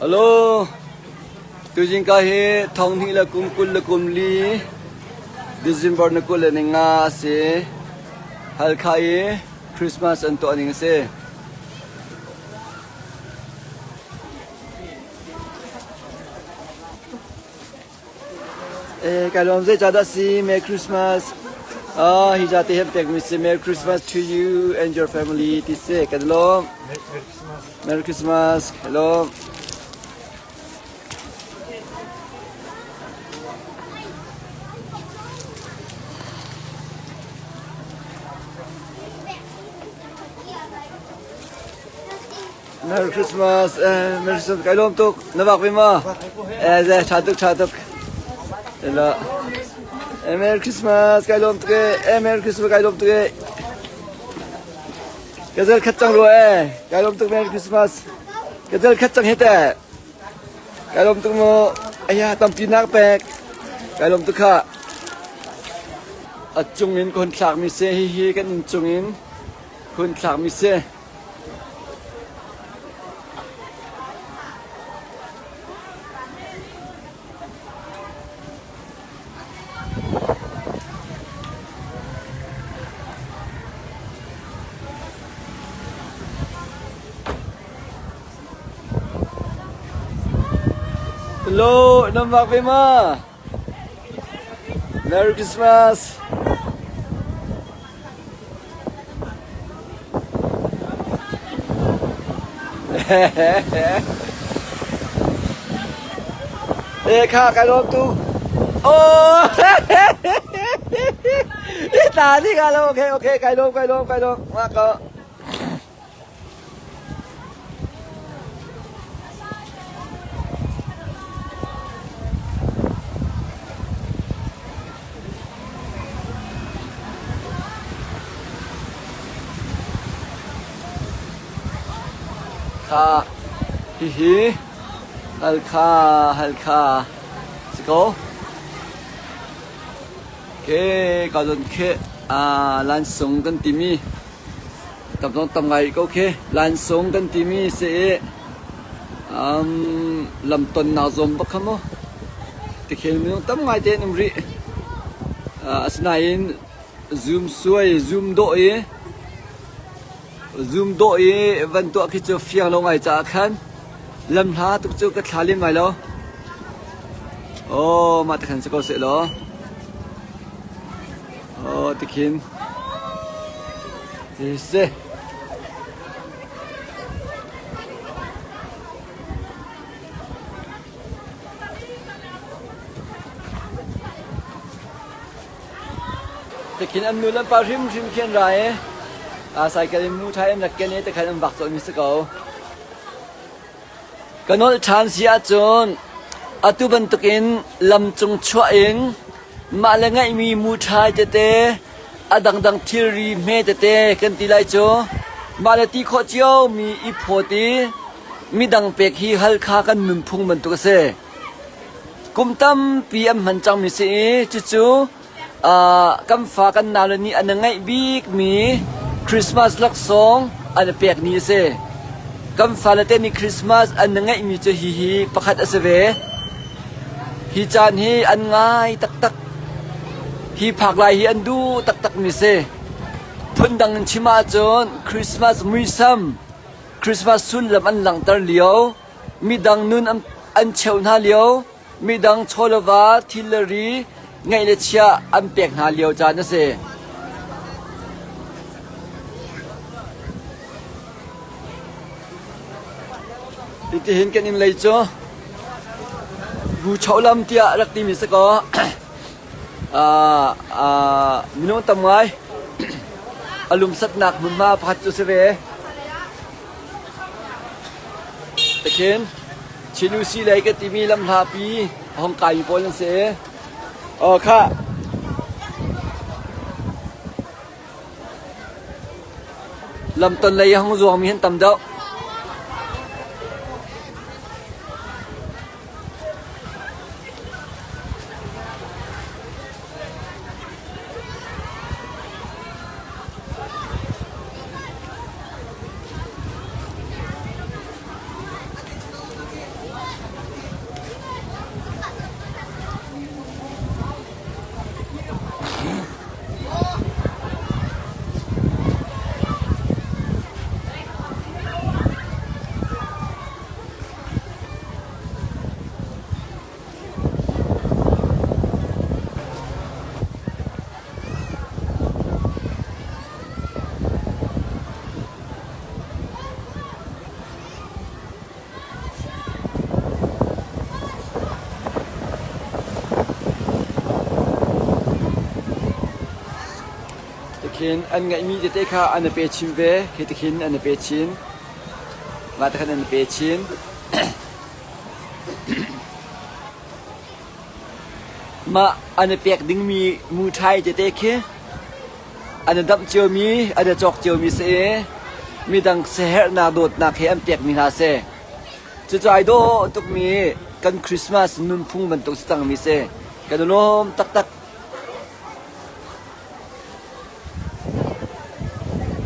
Hello. Tuzing ka hi thong hnih le kum 20 le kum li December na 20 le ni nga a si. Halkha i Christmas an tuah ning a si. Eh, kai lawm zei ca dah si Merry Christmas. Ah, hi ca te hem pek mi si Merry Christmas to you and your family ti si kan lawm. Merry Christmas. Hello. Merry Christmas. Eh, Merry Christmas. Kai lawm tuk. Na vak ve ma? Eh, ze tha tuk tha tuk. Ela. Eh, Merry Christmas. Kai lawm tuk eh. Eh, Merry Christmas. Kai lawm tuk eh. Ka zel khat cang rua eh. Kai lawm tuk Merry Christmas. Ka zel khat cang he te. Kai lawm tuk mu. Aya tampi nak pek. Kai lawm tuk kha. A cung in kun thlak mi se hi hi kan in cung in kun thlak mi se. Hello, nan vak ve ma? Merry Christmas. Eh kha kai lawm tu. Oh! Ta ni ka lo okay okay kai lawm kai lawm kai lawm. Ma ko. Kha hihi Halkha Halkha si ko. Ke ka zon khi lansung kan timi Tam zong tam ngai ko khi. Lansung kan timi si i um, lamtonnak zawn bak kha mu. Tikhel minung tam ngai te an um rih. Uh, asinain zoom suai, zoom dawh i zoom dawh i van tuah khi cu fiang lo ngai caah khan lam hla tuk cu ka thla lem lai lo. Oh, mah te khan si ko seh law. Oh, tikhin. Si. Tikhin an nu le pa hrimhrim khi an ra i a cycle in mu ṭhai an rak ken i tikhan an vak colhmi si ko. Ka nolh ṭhan si ahcun atu bantukin lamcung chuah in mah le ngeihmi muṭhai tete a dangdang thilri hme tete kan ti lai cu mah le ti khawh ciomi i phawt i midang pek hi Halkha kan nunphung bantuk a si. Kum tampi an hman cangmi si i cucu kan fa kan naule nih an i ngaih bikmi Christmas laksawng an i pek ni a si. Kan fale te nih Christmas an i ngaihmi cu hihi pakhat a si ve. Hi caan hi an ngai taktak. Hi phak lai hi an duh taktakmi si. Phundang in chim ahcun Christmas muisam, Christmas sullam an langhter lio, midang nun an cheuh hna lio, midang chawleva thil le ri ngeih le chiah an pek hna lio caan a si. Hitihin kan inn lei cu Buchoh lam tiah rak timi si kaw minung tam ngai a lumsatnak hmunhma pakhat cu si ve. Takhin Chin-U-Si lei ka timi lamhlapi a hung kaimi pawl an si. Aw khah. Lamton lei a hung zuangmi an tam deuh. Khin an ngeihmi tete kha an i pe chin ve. Khi ti khin an i pe chin. Mah ti khan an i pe chin. Mah an i pek dingmi muṭhai tete khi an i damh ciomi, an i cawk ciomi si i midang siaherhnak dawtnak he an pekmi hna si. Cucu ai dawh tukmi kan Christmas nunphung bantuk si cangmi si. Kan i lawm taktak.